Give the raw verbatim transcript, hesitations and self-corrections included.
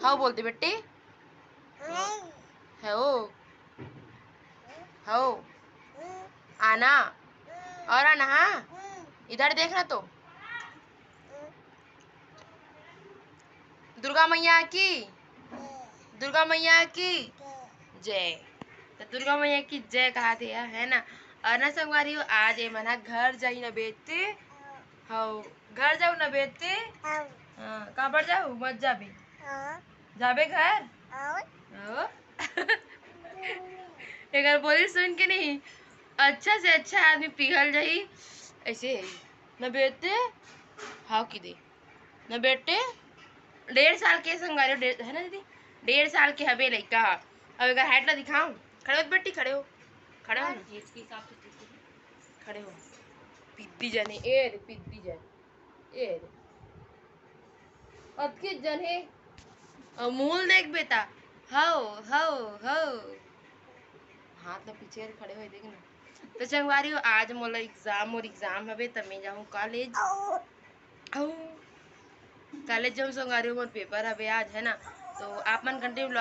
हव बोल दे बेटी। हव। हव। आना। और आना, हाँ। इधर देखना तो। दुर्गा मैया की, दुर्गा मैया की जय। तो दुर्गा मैया की जय कहा थे, है ना। और ना संगवारी हो, आज ये मन ह घर जाई ना बेटी। हव, घर जाऊ ना बेटी। हाँ, काबर जाऊ, मत जाबे। जाबे घर। हव। एकर बोली सुन के नहीं, अच्छा से अच्छा आदमी पिघल जाही। ऐसे है ना बेटे। हव कि दे ना बेटे। डेढ़ साल के संगवारी हो, डेढ़, है ना दीदी? डेढ़ साल के हबे लइका ह। अब एकर height ला दिखाओ। खड़े हो बेटी, खड़े हो। खड़े हो ना। खड़े हो। पिद्दी जने, ए रे पिद्दी जने, ए रे। अतकी जने। अउ मुँह ल देख बेटा। हव, हव, हव। हाथ ला पीछे खड़े होए देख ना। तो संगवारी हो, आज मोला exam, मोर exam हवे, त मैं जाहूँ college। अउ college जाहूँ संगवारी हो, मोर paper हवे आज, है ना। तो आप मन continue vlog